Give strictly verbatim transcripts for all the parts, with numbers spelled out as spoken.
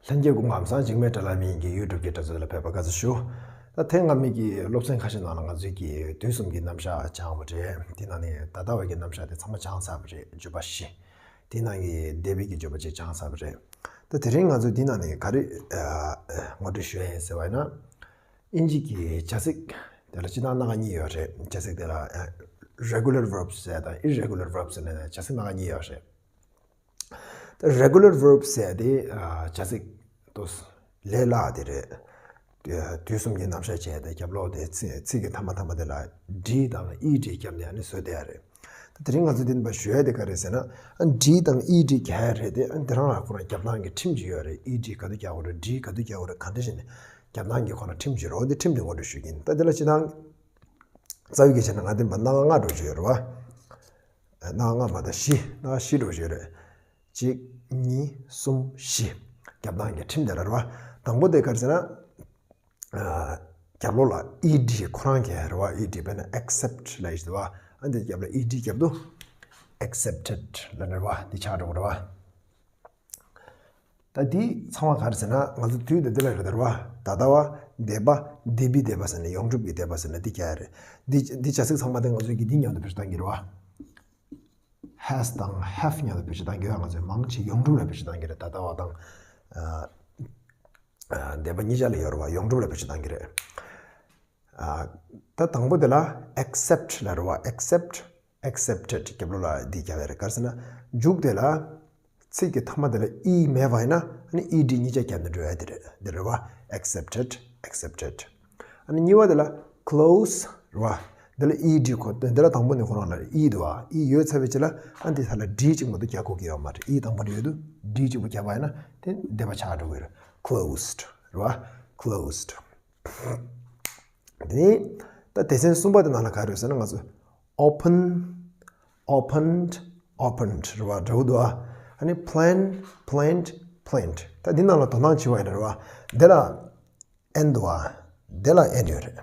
ལྷན་རྒྱས་སྐུ་ཁམས་བཟང་། འཇིགས་མེད་དྲ་ལམ་ཡིན་གྱི་ཡུ་ཊུབ་ཀྱི་དྲ་ཚོགས་ལ་ཕེབས་པར་དགའ་བསུ་ཞུ། ད་ཐེངས་སྔ་མའི་གི་སློབ་ཚན་ཁ་ཤས་ནང་ལ་ང་ཚོས་ཀྱི་དུས་གསུམ་གྱི་རྣམ་གཞག་སྦྱངས་པ་རེད། དེ་ནང་ནས་ད་ལྟ་བའི་གི་རྣམ་གཞག་དེ་ཚང་མ་སྦྱངས་ཚར་བ་རེད། བརྗོད་པ་བཞི། དེ་ནང་གི་འདས་པའི་གི་བརྗོད་པ་གཅིག་སྦྱངས་ཚར་བ་རེད། ད་དེ་རིང་ང་ཚོས་དེ་ནང་ནས་ག་རེ་ཨ་ངོ་སྤྲོད་ཞུ་ཡ་ཡིན་ཟེར་བ་ཡིན་ན། དབྱིན་ཇི་གི་བྱ་ཚིག་དེ་ལ་སྤྱིར་བཏང་སྣ་ཁ་གཉིས་ཡོད་རེད། བྱ་ཚིག་དེ་ལ་ཨ་regular verbs ཟེར་དང་irregular verbs ཟེར་ནས་བྱ་ཚིག་སྣ་ཁ་གཉིས་ཡོད་རེད། ད་regular verbs ཟེར་དེ་ཨ་བྱ་ཚིག་ཏུ་ལས་སླ་དེ་རེད། དུས་གསུམ་གྱི་རྣམ་གཞག་བྱས་ཏེ་རྒྱབ་ལོགས་དེ་ཚིག་ཚིག་གི་མཐའ་མ་མཐའ་མ་དེ་ལ་ed་དང་ed་རྒྱབ་ནས་ཨ་ནི་བཟོས་བསྡད་ཡ་རེད། ད་དེ་རིང་ང་ཚོ་འདི་ནས་ཞུ་ཡ་དེ་ག་རེད་ཟེར་ན། ཨ་ed་དང་ed་རྒྱག་ཡ་རེད་དེ། ཨ་དེ་རང་ལ་ཁོ་རང་རྒྱབ་ནང་གི་ཁྲིམས་ཅིག་ཡོད་རེད། ed་ག་དུས་རྒྱག་དགོས་རེད། ed་ག་དུས་རྒྱག་དགོས་རེད། ག་འདྲ་ཞིག་ནས་རྒྱབ་ནང་གི་ཁོ་རང་ཁྲིམས་ཅིག་རེད། འོ་དེ་ཁྲིམས་དེ་ངོ་སྤྲོད་ཞུ་གི་ཡིན། ད་དེ་ལ་སྤྱིར་བཏང་རྩ་བའི་གི་བྱས་ན་ང་འདི་མ་སྣ་ཁ་ལྔ་འགྲོ་བཞིན་ཡོད་རེད་བ། སྣ་ཁ་ལྔ་མ་གཏོགས་བཞི། སྣ་ཁ་བཞི་འགྲོ་བཞིན་ཡོད་རེད། གཅིག་གཉིས། གསུམ། བཞི། རྒྱབ་ནང་གི་ཁྲིམས་དེ་ལ་རེད་བ། དང་པོ་དེ་ག་རེ་ཟེར་ན། ཨ་རྒྱབ་ལོགས་ལ་ed་ཁོ་རང་གི་རེད་བ། ed་དཔེར་ན་accept་ལབ་ཡོད་རེད་བ། ཨ་འདི་རྒྱབ་ལ་ed་རྒྱབ་དུས་accepted་ལབ་ནས་རེད་བ། འདི་ཆགས་འགྲོ་གི་རེད་བ། ད་འདི་ཚང་མ་ག་རེ་ཟེར་ན་ང་ཚོ་དུས་དང་འདི་ལ་རེད་རེད་བ། ད་ལྟ་བ། འདས་པ། འདས་པའི་འདས་པ་ཟེར་ནས་ཡོངས་གྲུབ་ཀྱི་འདས་པ་ཟེར་ནས་འདི་རྒྱག་ཡ་རེད། འདི་འདི་བྱ་ཚིག་ཚང་མ་དེ་ང་ཚོས་ཀྱི་འདི་མཉམ་དུ་བེད་སྤྱོད་གཏང་གི་རེད་བ། has་དང་have་མཉམ་དུ་བེད་སྤྱོད་གཏང་གི་ཡོད། ང་ཚོས་མང་ཆེ་ཡོངས་གྲུབ་ལ་བེད་སྤྱོད་གཏང་གི་རེད། ད་ལྟ་བ་དང་ཨ་ཨ་འདས་པ་གཉིས་ཆ་ལ་ཡོད་རེད་བ། ཡོངས་གྲུབ་ལ་བེད་སྤྱོད་གཏང་གི་རེད། ཨ་ད་དང་པོ་དེ་ལ་accept་ལབ་རེད་བ། accept། accepted། རྒྱབ་ལོགས་ལ་འདི་རྒྱག་ཡ་རེད། ག་རེ་ཟེར་ན་མཇུག་དེ་ལ་ཚིག་གི་མཐའ་མ་དེ་ལ་e་མེད་པ་ཡིན་ན་ཨ་ནི་ed་གཉིས་ཆ་རྒྱབ་ནས་འགྲོ་ཡ་དེ་རེད། འདི་རེད་བ། accepted། accepted། ཨ་ནི་གཉིས་པ་དེ་ལ་close་རེད་བ། འདི་ལ་ed་ཁོ་འདི་ལ་དང་པོ་ནས་ཁོ་རང་ལ་e་འདུག་བ། e་ཡོད་ཚར་བའི་རྗེས་ལ་ཨ་འདི་ས་ལ་d་གཅིག་མ་གཏོགས་རྒྱག་དགོས་ཀྱི་ཡོད་མ་རེད། e་དང་པོ་ནས་ཡོད་དུས་d་གཅིག་པོ་རྒྱག་པ་ཡིན་ན་དེ་འདས་པ་ཆགས་འགྲོ་གི་རེད། closed་རེད་བ། closed། དེ་ནས་ད་སྡེ་ཚན་གསུམ་པ་དེ་ནང་ལ་ག་རེ་ཡོད་ཟེར་ན་ང་ཚོ་open། opened། opened་རེད་བ། འདྲ་བོ་འདུག་ཨ། ཨ་ནི་plan། planned། planned། ད་འདི་ནང་ལ་དོ་སྣང་བྱེད་པ་ཡིན་ན་རེད་བ། འདི་ལ་n་འདུག་ཨ། འདི་ལ་n་ཡོད་རེད།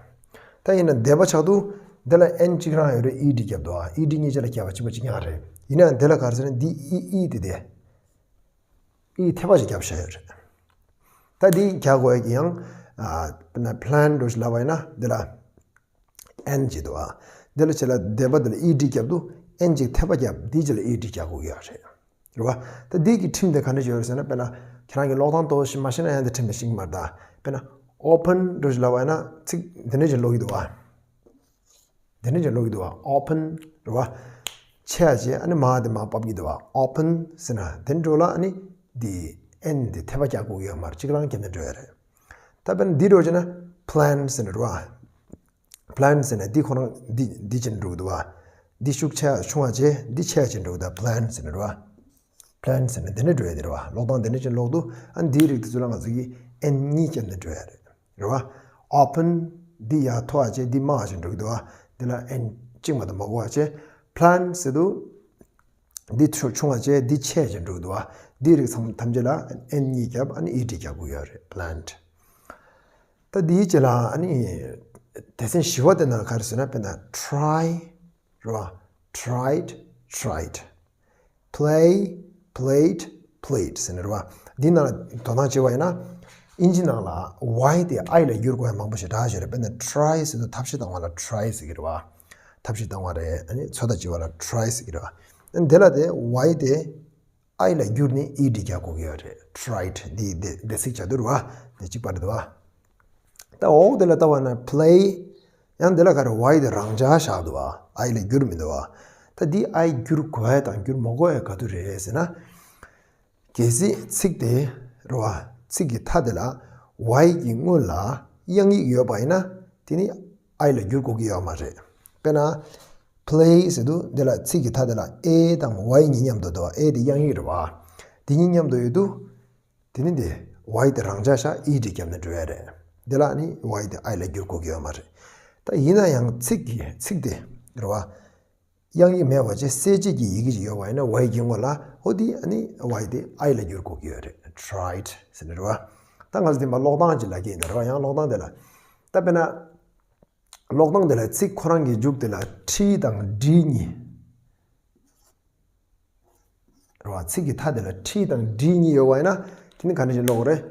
ད་ཡིན་ན་འདས་པ་ཆགས་དུས་འདི་ལ་n་གཅིག་རང་ཡོད་རེད། ed་རྒྱབ་འདུག་ཨ། ed་གཉིས་ཆ་ལ་རྒྱབ་པ་གཅིག་པ་གཅིག་རྐྱང་རེད། ཡིན་ན་འདི་ལ་ག་རེ་ཟེར་ན་འདི་e e་དེ་དེ་e་ཐེབས་པ་ཞིག་རྒྱབ་བཞག་ཡོད་རེད། ད་འདི་རྒྱག་དགོས་ཡ་གི་ཡང་ཨ་དཔེར་ན་plan་འདྲ་ཞིག་ལབ་པ་ཡིན་ན་འདི་ལ་n་གཅིག་འདུག་ཨ། འདི་ལ་ཆེ་ལ་འདས་པ་འདི་ལ་ed་རྒྱབ་དུས་n་གཅིག་ཐེབས་པ་རྒྱབ། འདི་ཆེ་ལ་ed་རྒྱག་དགོས་ཀྱི་ཡོད་རེད། རེད་བ། ད་འདི་གི་ཁྲིམས་དེ་ག་འདྲ་ཞིག་ཡོད་རེད་ཟེར་ན། དཔེར་ན་ཁྱེད་རང་གི་ཀློག་སྟངས་ཏོག་ཙམ་མ་ཤེས་ན་ཡང་འདི་ཁྲིམས་དེ་ཤེས་ཀྱི་མ་རེད་ད། དཔེར་ན་open་འདྲ་ཞིག་ལབ་པ་ཡིན་ན་ཚིག་འདི་འདྲ་ཞིག་ཀློག་གི་འདུག་བ། འདི་འདྲ་ཞིག་ཀློག་གི་འདུག་བ། open་རེད་བ། ཕྱེ་ཡ་བྱས་ཨ་ནི་མར་དེ་མར་ཕབ་ཀྱི་འདུག་བ། open་ཟེར་ན་དེ་འགྲོ་ལ་ཨ་ནི་འདི་n་དེ་ཐེབས་པ་རྒྱག་དགོས་ཀྱི་ཡོད་མ་རེད། གཅིག་རང་རྒྱབ་ནས་འགྲོ་ཡ་རེད། ད་དཔེར་ན་འདི་འགྲོ་བྱས་ན་plan་ཟེར་ནས་རེད་བ། plan་ཟེར་ན་འདི་ཁོ་རང་འདི་འདི་བྱས་ནས་འགྲོ་གི་འདུག་བ། འདི་ཤུགས་ཆེ་ཆུང་བ་བྱས་འདི་ཆེ་བྱས་འགྲོ་གི་འདུག plan་ཟེར་ནས་རེད་བ། plan་ཟེར་ན་འདི་འདྲ་འགྲོ་ཡ་དེ་རེད་བ། ཀློག་སྟངས་འདི་འདྲ་བྱས་ཀློག་དུས་ཨ་འདིའི་རིགས་དེ་ཚོ་ལ་ང་ཚོ་གིས་n་གཉིས་བརྒྱབ་ནས་འགྲོ་ཡ་རེད། རེད་བ། open་འདི་ཡར་མཐོ་བ་བྱས་འདི་དམའ་བ་བྱས་འགྲོ་གི་འདུག་བ། འདི་ལ་n་གཅིག་མ་གཏོགས་མ་དགོས་པ་བྱས། plan་ཟེར་དུས་འདི་ཆུ་ཆུང་བ་བྱས་འདི་ཆེ་བྱས་འགྲོ་གི་འདུག་བ། འདིའི་རིགས་ཚང་ཐམས་ཅད་ལ་n་གཉིས་བརྒྱབ་ཨ་ནི་ed་རྒྱག་དགོས་ཡོད་རེད། planned། ད་འདིའི་རྗེས་ལ་ཨ་ནི་སྡེ་ཚན་བཞི་པ་དེ་ནང་ག་རེ་ཟེར་ན། དཔེར་ན་try་རེད་བ། tried། tried། play། played། played་ཟེར་ནས་རེད་བ། འདི་ནང་ལ་དོ་སྣང་བྱེད་པ་ཡིན་ན། དབྱིན་ཇི་ནང་ལ་y་དེ་i་ལ་བསྒྱུར་དགོས་ཡ་མང་པོ་ཞིག་རག་བཞག་རེད། དཔེར་ན་try་ཟེར་དུས་ཐབས་ཤེས་བཏང་བ་ལ་try་ཟེར་གི་རེད་བ། ཐབས་ཤེས་བཏང་བ་རེད། ཨ་ནི་ཚོད་ལྟ་བྱེད་པ་ལ་try་ཟེར་གི་རེད་བ། འདི་ལ་དེ་y་དེ་i་ལ་བསྒྱུར་ནས་ed་རྒྱག་དགོས་ཀྱི་ཡོད་རེད། tried། འདི་འདི་འདི་ཚིག་བྱ་དུས་རེད་བ། འདི་གཅིག་པ་རེད་བ། ད་འོག་དེ་ལ་ལྟ་བ་ན་play། ཡང་འདི་ལ་ག་རེ། y་དེ་རང་འཇགས་བཞག་འདུག་བ། i་ལ་བསྒྱུར་མི་འདུག་བ། ད་འདི་i་བསྒྱུར་དགོས་ཡ་དང་བསྒྱུར་མ་དགོས་ཡ་ག་དུས་རེད་ཟེར་ན། གལ་སྲིད་ཚིག་དེ་རེད་བ། ཚིག་གི་མཐའ་དེ་ལ་y་གི་སྔོན་ལ་དབྱངས་ཡིག་ཡོད་པ་ཡིན་ན་དེ་ནི་i་ལ་བསྒྱུར་དགོས་ཀྱི་ཡོད་མ་རེད། དཔེར་ན་play་ཟེར་དུས་འདི་ལ་ཚིག་གི་མཐའ་དེ་ལ་a་དང་y་གཉིས་མཉམ་དུ་འདུག་བ། a་དེ་དབྱངས་ཡིག་རེད་བ། དེ་གཉིས་མཉམ་དུ་ཡོད་དུས། དེ་ནི་འདི་y་དེ་རང་འཇགས་བཞག ed་རྒྱབ་ནས་འགྲོ་ཡ་རེད། འདི་ལ་ནི་y་དེ་i་ལ་བསྒྱུར་དགོས་ཀྱི་ཡོད་མ་རེད། ད་ཡིན་ན་ཡང་ཚིག་གི་ཚིག་དེ་རེད་བ། དབྱངས་ཡིག་མེད་པ་བྱས་གསལ་བྱེད་ཀྱི་ཡི་གེ་ཅིག་ཡོད་པ་ཡིན་ན་y་གི་སྔོན་ལ་འོ་དེ་ནི་y་དེ་i་ལ་བསྒྱུར་དགོས་ཀྱི་ཡོད་རེད། tried་ཟེར་ནས་རེད་བ། ད་ང་ཚོ་དེ་མ་ཀློག་སྟངས་ཅིག་ལབ་ཀྱི་ཡིན་ད་རེད་བ། ཡང་ཀློག་སྟངས་དེ་ལ་ད་དཔེར་ན། ཀློག་སྟངས་དེ་ལ་ཚིག་ཁོ་རང་གི་མཇུག་དེ་ལ་t་དང་d་གཉིས། རེད་བ། ཚིག་གི་མཐའ་དེ་ལ་t་དང་d་གཉིས་ཡོད་པ་ཡིན་ན་དེ་ནི་ག་འདྲ་ཞིག་ཀློག་དགོས་རེད།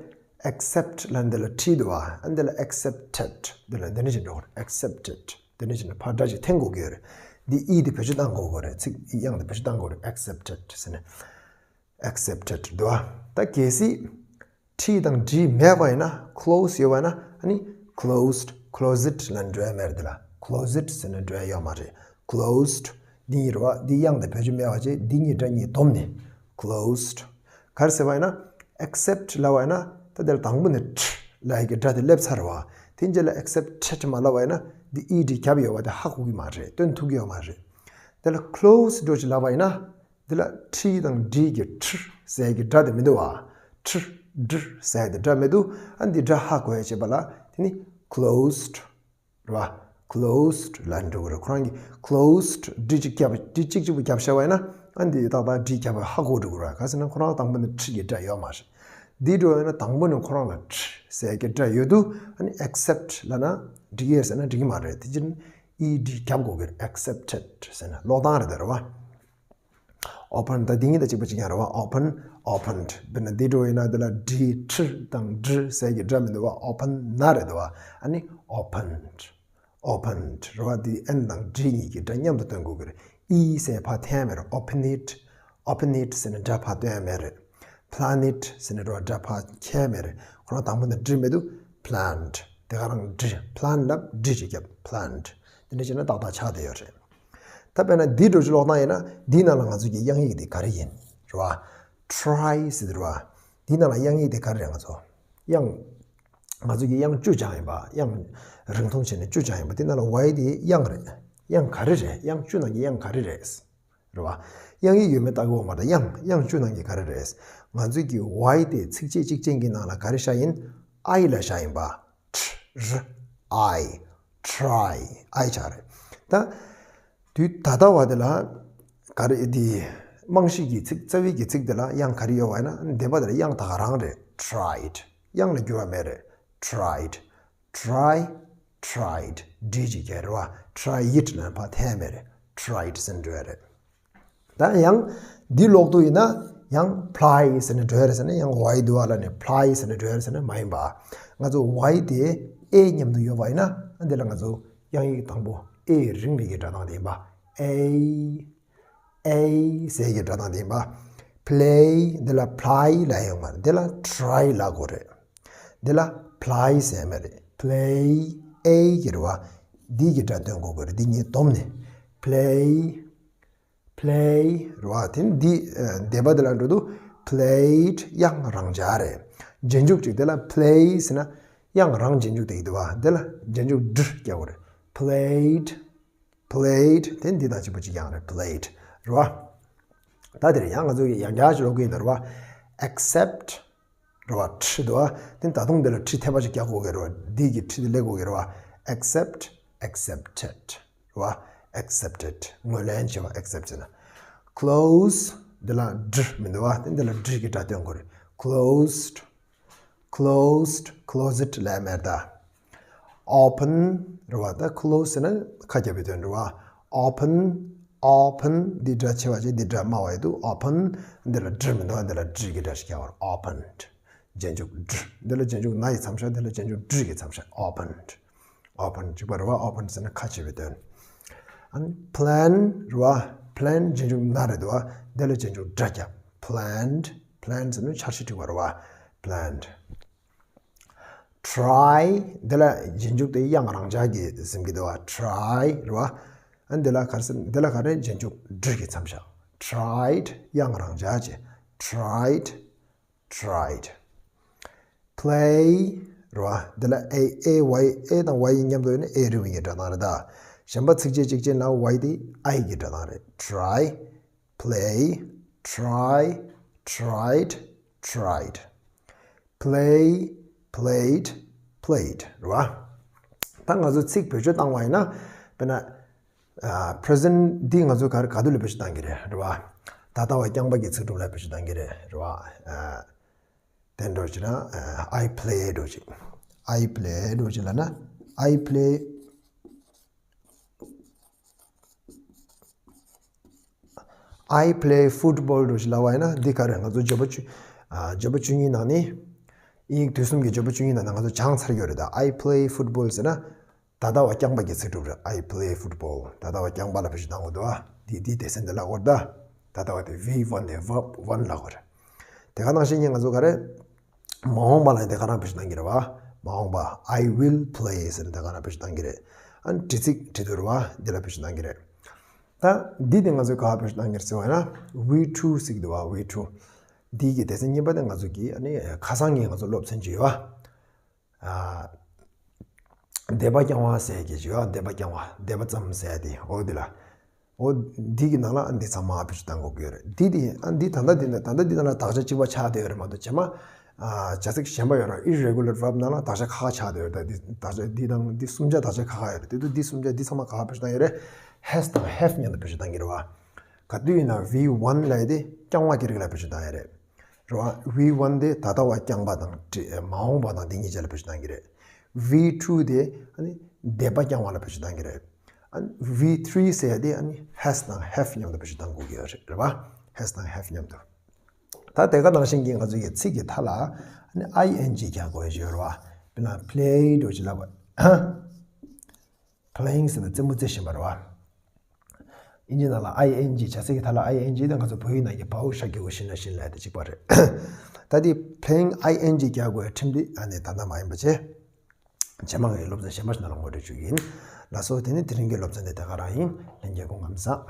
accept ལབ་འདི་ལ་ཁྲིད་འདུག་བ། ཨ་འདི་ལ་accepted འདི་ལ་འདི་འདྲ་ཞིག་འགྲོ་གི་རེད། accepted འདི་འདྲ་ཞིག་ནས་ཕར་སྒྲ་ཞིག་འཐེན་དགོས་ཀྱི་ཡོད་རེད། འདི་ཨི་འདི་བེད་སྤྱོད་བཏང་དགོས་ཀྱི་རེད། ཚིག་ཨི་དབྱངས་འདི་བེད་སྤྱོད་བཏང་དགོས་རེད། accepted ཟེར་ནས། accepted འདུག་བ། ད་གལ་སྲིད་ཁྲིད་དང་འདྲིས་མེད་པ་ཡིན་ན། close ཡོད་པ་ཡིན་ན། ཨ་ནི་closed closed ལ་འགྲོ་ཡ་མེད་རེད། འདི་ལ་closet ཟེར་ནས་འགྲོ་ཡ་ཡོད་མ་རེད། closed འདི་གཉིས་རེད་བ། འདི་དབྱངས་དེ་བེད་སྤྱོད་མེད་པ་བྱས། འདི་གཉིས་སྒྲ་གཉིས་བསྡོམས་ནས་closed ག་རེ་ཟེར་བ་ཡིན་ན། accept ལབ་པ་ཡིན་ན། ད་དེ་ལ་དང་པོ་ནས་ཁྲི་ལབ་ཡ་གི་སྒྲ་དེ་སླེབས་ཚར་བ། དེ་རྗེས་ལ་accepted མ་ལབ་པ་ཡིན་ན། འདི་ཨི་འདི་རྒྱབ་ཡོད་པ་དེ་ཧ་གོ་གི་མ་རེད། སྟོན་ཐུབ་ཀྱི་ཡོད་མ་རེད། དེ་ལ་close འགྲོ་ཅིག་ལབ་པ་ཡིན་ན། འདི་ལ་ཁྲི་དང་འདྲི་གི་ཁྲི་ཟེར་གི་སྒྲ་དེ་མི་འདུག་བ། ཁྲི་འདྲི་ཟེར་གི་སྒྲ་མི་འདུག་ཨ་འདི་སྒྲ་ཧ་གོ་ཡ་བྱེད་པ་ལ་དེ་ནི་closed རེད་བ། closed ལ་འགྲོ་གི་རེད། ཁོ་རང་གི་closed འདྲི་གཅིག་རྒྱབ། འདྲི་གཅིག་གཅིག་པུ་རྒྱབ་བཞག་པ་ཡིན་ན། ཨ་འདི་ཏག་ཏག་འདྲི་རྒྱབ་པ་ཧ་གོ་འགྲོ་གི་རེད། ག་ཟེར་ན་ཁོ་རང་དང་པོ་ནས་ཁྲི་གི་སྒྲ་ཡོད་མ་རེད། འདི་འགྲོ་ཡོད་ན་དང་པོ་ནས་ཁོ་རང་ལ་ཁྲི་ཟེར་གི་སྒྲ་ཡོད་དུས། ཨ་ནི་accept ལབ་ན་འགྲིག་གི་ཡོད་ཟེར་ན་འགྲིག་གི་མ་རེད། དེ་ཕྱིར་ཨི་འདྲི་རྒྱབ་དགོས་ཀྱི་རེད། accepted ཟེར་ན་ཀློག་སྟངས་རེད་དེ། རེད་བ། open ད་འདི་གཉིས་དང་གཅིག་པ་གཅིག་རྐྱང་རེད་བ། open opened འདི་ན་འདི་འགྲོ་ཡིན་ན་འདི་ལ་འདྲི་ཁྲི་དང་འདྲི་ཟེར་གི་སྒྲ་མི་འདུག་བ། open ན་རེད་འདུག་བ། ཨ་ནི་opened opened རེད་བ། འདི་ཨེན་དང་ཌི་གཉིས་ཀྱི་སྒྲ་མཉམ་དུ་སྟོན་དགོས་ཀྱི་རེད། ཨི་ཟེར་ཕར་འཐེན་མེད་རེད། open it open it ཟེར་ནས་སྒྲ་ཕར་སྟོན་མེད་རེད། plan it ཟེར་ནས་རེད་བ། སྒྲ་ཕར་འཁྱེར་མེད་རེད། ཁོ་རང་དང་པོ་ནས་འདྲི་མི་འདུག planned དེ་ག་རང་འདྲི། plan ལབ་འདྲི་ཅིག་བརྒྱབ། planned འདི་འདྲ་བྱས་ན་ཏག་ཏག་ཆགས་བསྡད་ཡོད་རེད། ད་དཔེར་ན་འདི་འདྲ་ཅིག་ཀློག་སྟངས་ཡིན་ན། འདིའི་ནང་ལ་ང་ཚོ་གི་དབྱངས་ཡིག་འདི་ག་རེ་ཡིན། རེད་བ། try ཟེར་དུས་རེད་བ། འདིའི་ནང་ལ་དབྱངས་ཡིག་འདི་ག་རེ་རེད། ང་ཚོ་དབྱངས། ང་ཚོ་གི་དབྱངས་བཅུ་སྦྱངས་ཡིན་པ། དབྱངས་རིང་ཐུང་བྱས་ནས་བཅུ་སྦྱངས་ཡིན་པ། འདི་ནང་ལ་ཝའི་འདི་དབྱངས་རེད། དབྱངས་ག་རེ་རེད། དབྱངས་བཅུ་ནང་གི་དབྱངས་ག་རེ་རེད། རེད་བ། དབྱངས་ཡིག་ཡོད་མེད་ལྟ་གི་ཡོད་མ་རེད། དབྱངས་དབྱངས་བཅུ་ནང་གི་ག་རེ་རེད། ང་ཚོ་གི་ཝའི་དེ་ཚིགས་བཅད་གཅིག་ཅན་གྱི་ནང་ལ་ག་རེ་བཞག་ཡིན། ཨའི་ལ་བཞག་ཡིན་པ། tr ཨའི། try ཨའི་ཆགས་རེད། ད་དུས་ད་ལྟ་བ་དེ་ལ་ག་རེ་འདི་རྨང་གཞི་གི་ཚིག་རྩ་བའི་གི་ཚིག་དེ་ལ་དབྱངས་ག་རེ་ཡོད་པ་ཡིན་ན། འདས་པ་དེ་ལ་དབྱངས་ད་ག་རང་རེད། tried དབྱངས་ལ་འགྱུར་བ་མེད་རེད། tried try tried འདྲི་ཅིག་བྱས་རེད་བ། try it ལབ་ཕར་འཐེན་མེད་རེད། tried ཟེར་འགྲོ་ཡ་རེད། ད་ཡང་འདི་ཀློག་དུས་ཡིན་ན་ཡང་ply ཟེར་ནས་འགྲོ་ཡ་རེད་ཟེར་ན། ཡང་ཝའི་འདུག་ཨ་ལ་ནས་ply ཟེར་ནས་འགྲོ་ཡ་རེད་ཟེར་ན་མ་ཡིན་པ། ང་ཚོ་ཝའི་དེ་ཨེ་མཉམ་དུ་ཡོད་པ་ཡིན་ན། ཨ་འདི་ལ་ང་ཚོ་དབྱངས་ཡིག་དང་པོ་ཨེ་རིང་ལི་གི་སྒྲ་གདངས་དེ་ཡིན་པ། ཨེ། ཨེ་ཟེར་གྱི་སྒྲ་གདངས་དེ་ཡིན་པ། play འདི་ལ་ply ལབ་ཡོད་མ་རེད། འདི་ལ་try ལབ་དགོས་རེད། འདི་ལ་ply ཟེར་མ་རེད། play ཨེ་གི་རེད་བ། འདི་གི་སྒྲ་སྟོན་དགོས་ཀྱི་རེད། འདི་གཉིས་བསྡོམས་ནས། play play རེད་བ། དེ་ནི་འདི་འདས་པ་འདི་ལ་འགྲོ་དུས་played དབྱངས་རང་འཇགས་རེད། རྗེས་འཇུག་ཅིག་དེ་ལ་play ཟེར་ན་དབྱངས་རང་རྗེས་འཇུག་དེ་གི་འདུག་བ། འདི་ལ་རྗེས་འཇུག་འདྲི་རྒྱག་དགོས་རེད། played played དེ་འདི་དང་གཅིག་པ་གཅིག་རྐྱང་རེད། played རེད་བ། ད་དེར་ཡང་ང་ཚོ་ཡི་ཡང་བསྐྱར་ཞིག་ཀློག་གི་ཡིན་ད་རེད་བ། accept རེད་བ། ཁྲི་འདུག་བ། དེ་ད་དུང་འདི་ལ་ཁྲི་ཐེབས་པ་ཞིག་རྒྱག་དགོས་ཀྱི་རེད་བ། འདི་གི་ཁྲི་འདི་སླེབས་དགོས་ཀྱི་རེད་བ། accept accepted རེད་བ། accepted ངོས་ལེན་བྱེད་པ། accept ཟེར་ན། close འདི་ལ་འདྲི་མི་འདུག་བ། དེ་འདི་ལ་འདྲི་གི་སྒྲ་སྟོན་དགོས་རེད། closed closed closet ལབ་མེད་ད། open རེད་བ། ད་close ཟེར་ན་ཁ་རྒྱབ་པའི་དོན་རེད་བ། open open འདི་སྒྲ་ཆེ་བ་ཅིག་འདི་སྒྲ་དམའ་བ་ཡོད་དུས་open འདི་ལ་འདྲི་མི་འདུག་འདི་ལ་འདྲི་གི་སྒྲ་ཞིག་རྒྱག་པར་opened རྗེས་འཇུག་འདྲི། འདི་ལ་རྗེས་འཇུག་ན་ཡི་མཚམས་བཞག་འདི་ལ་རྗེས་འཇུག་འདྲི་གི་མཚམས་བཞག opened open གཅིག་པ་རེད་བ། open ཟེར་ན་ཁ་ཕྱེ་བའི་དོན། ཨ་ནི་plan རེད་བ། plan རྗེས་འཇུག་ན་རེད་འདུག་བ། འདི་ལ་རྗེས་འཇུག་སྒྲ་རྒྱབ། planned planned ཟེར་ན་འཆར་གཞི་བསྒྲིགས་པ་རེད་བ། planned try འདི་ལ་རྗེས་འཇུག་དེ་དབྱངས་རང་འཇགས་ཀྱི་ཟིན་གྱི་འདུག་བ། try རེད་བ། ཨ་འདི་ལ་ག་རེ་ཟེར། འདི་ལ་ག་རེ། རྗེས་འཇུག་འདྲི་གི་མཚམས་བཞག tried དབྱངས་རང་འཇགས་བྱས། tried tried play རེད་བ། འདི་ལ་a a y a དང་y མཉམ་དུ་ཡོད་ན་a རི་བོ་ཡི་སྒྲ་གདངས་རེད་ད། གཞན་པ་ཚིགས་བཅད་གཅིག་ཅན་ལ་y དེ་i གི་སྒྲ་གདངས་རེད། try play try tried tried play played played རེད་བ། ད་ང་ཚོ་ཚིག་བེད་སྤྱོད་བཏང་བ་ཡིན་ན། དཔེར་ན། ཨ། present འདི་ང་ཚོ་ག་རེ་ག་དུས་ལ་བེད་སྤྱོད་བཏང་གི་རེད། རེད་བ། ད་ལྟ་བ་རྐྱང་པ་གི་ཚིག་གྲུབ་ལ་བེད་སྤྱོད་བཏང་གི་རེད། རེད་བ། ཨ། དེ་འདྲ་བྱས་ན། ཨ། I play འདྲ་བྱས། I play འདྲ་བྱས་ལབ་ན། I play I play football འདྲ་བྱས་ལབ་པ་ཡིན་ན། འདི་ག་རེ། ང་ཚོ་བརྗོད་པ་བཅུ། ཨ། བརྗོད་པ་བཅུ་གཉིས་ནང་ནས། དབྱིན་ཡིག་དུས་གསུམ་གྱི་བརྗོད་པ་བཅུ་གཉིས་ནང་ནས་ང་ཚོ་སྦྱངས་ཚར་ཡོད་རེད་ད། I play football ཟེར་ན་ད་ལྟ་བ་རྐྱང་པ་གི་ཚིག་གྲུབ་རེད། I play football. ད་ལྟ་བ་རྐྱང་པ་ལ་བེད་སྤྱོད་གཏང་དགོས་འདུག་ཨ། འདི་འདི་སྡེ་ཚན་འདི་ལ་གོ་ད། ད་ལྟ་བ་དེ་V one དེ་verb one ལ་གོ་རེད། དེ་ག་ནང་བཞིན་གྱི་ང་ཚོ་ག་རེ། མ་འོངས་པ་ལ་དེ་ག་རང་བེད་སྤྱོད་གཏང་གི་རེད་བ། མ་འོངས་པ། I will play ཟེར་ནས་དེ་ག་རང་བེད་སྤྱོད་གཏང་གི་རེད། ཨ་ནི་དྲི་ཚིག་དྲི་དུ་རེད་བ། འདི་ལ་བེད་སྤྱོད་གཏང་གི་རེད། ད་འདི་དེ་ང་ཚོས་ག་བ་བེད་སྤྱོད་གཏང་གི་རེད་ཟེར་བ་ཡིན་ན། We too ཟེར་གི་འདུག་བ། We too. འདི་གི་སྡེ་ཚན་གཉིས་པ་དེ་ང་ཚོ་གི་ཨ་ནི་ཁ་སང་གི་ང་ཚོ་སློབ་ཚན་ཅིག་ཡོད་བ། ཨ། སྡེ་པ་རྐྱང་བ་ཟེར་གྱི་ཡོད། སྡེ་པ་རྐྱང་བ། སྡེ་པ་ཙམ་ཟེར་དེ། འོ་འདི་ལ། འོ་འདི་གི་ནང་ལ་འདི་ཚང་མ་བེད་སྤྱོད་གཏང་དགོས་ཀྱི་ཡོད་རེད། འདི་དེ་ཨ་འདི་ད་ལྟ་འདི་ནང་ད་ལྟ་འདི་ནང་ལ་དག་ཆ་གཅིག་པ་ཆགས་བསྡད་ཡོད་རེད་མ་གཏོགས་རྗེས་མ། ཨ། བྱ་ཚིག་གཞན་པ་ཡོད་རེད། Irregular verb ནང་ལ་དག་ཆ་ཁག་ཁག་ཆགས་བསྡད་ཡོད་རེད། ད་འདི་དག་ཆ་འདི་དང་འདི་གསུམ་ཆ་དག་ཆ་ཁག་ཁག་ཡོད་རེད། དེ་དུས་འདི་གསུམ་ཆ་འདི་ཚང་མ་ག་བ་བེད་སྤྱོད་གཏང་ཡོད་རེད། Has དང་have མཉམ་དུ་བེད་སྤྱོད་གཏང་གི་རེད་བ། ག་དུས་ཡིན་ན་V one ལབ་ཡ་དེ་རྐྱང་བ་གི་རིགས་ལ་བེད་སྤྱོད་གཏང་ཡ་རེད། རེད་བ། V one དེ་ད་ལྟ་བ་རྐྱང་པ་དང་དྲི་མ་འོངས་པ་དང་དེ་གཉིས་ཆ་ལ་བེད་སྤྱོད་གཏང་གི་རེད། V two དེ་ཨ་ནི་སྡེ་པ་རྐྱང་བ་ལ་བེད་སྤྱོད་གཏང་གི་རེད། ཨ་ནི་V three ཟེར་ཡ་དེ་ཨ་ནི་has དང་have མཉམ་དུ་བེད་སྤྱོད་གཏང་དགོས་ཀྱི་ཡོད་རེད། རེད་བ། Has དང་have མཉམ་དུ། ད་དེ་ག་ནང་བཞིན་གྱི་ང་ཚོ་ཡི་ཚིག་གི་མཐའ་ལ་ཨ་ནི་I N G རྒྱག་དགོས་ཡོད་རེད་བ། དཔེར་ན་played འོ་ཅི་ལབ་པ། Playing ཟེར་ན་རྩེད་མོ་རྩེ་བཞིན་པ་རེད་བ། ཨིན་ཇི་ནང་ལ་I N G བྱ་ཚིག་གི་མཐའ་ལ་I N G དེ་ང་ཚོ་བོད་ཡིག་ནང་གི་བའོ་ཤ་གི་འོ་ཤི་ན་ཤིན་ལབ་དེ་གཅིག་པ་རེད། ད་དེ་playing I N G རྒྱག་དགོས་ཡ་ཁྲིམས་དེ་ཨ་ནི་ད་ལྟ་མ་ཡིན་པ་བྱས། རྗེས་མ་ངའི་སློབ་ཚན་གཞན་པ་ཞིག་ནང་ལ་ངོ་སྤྲོད་ཞུ་གི་ཡིན། ལགས་སོ། དེ་ནི་དེ་རིང་གི་སློབ་ཚན་དེ་དེ་ག་རང་ཡིན། ལྷན་རྒྱས་སྐུ་ཁམས་བཟང་།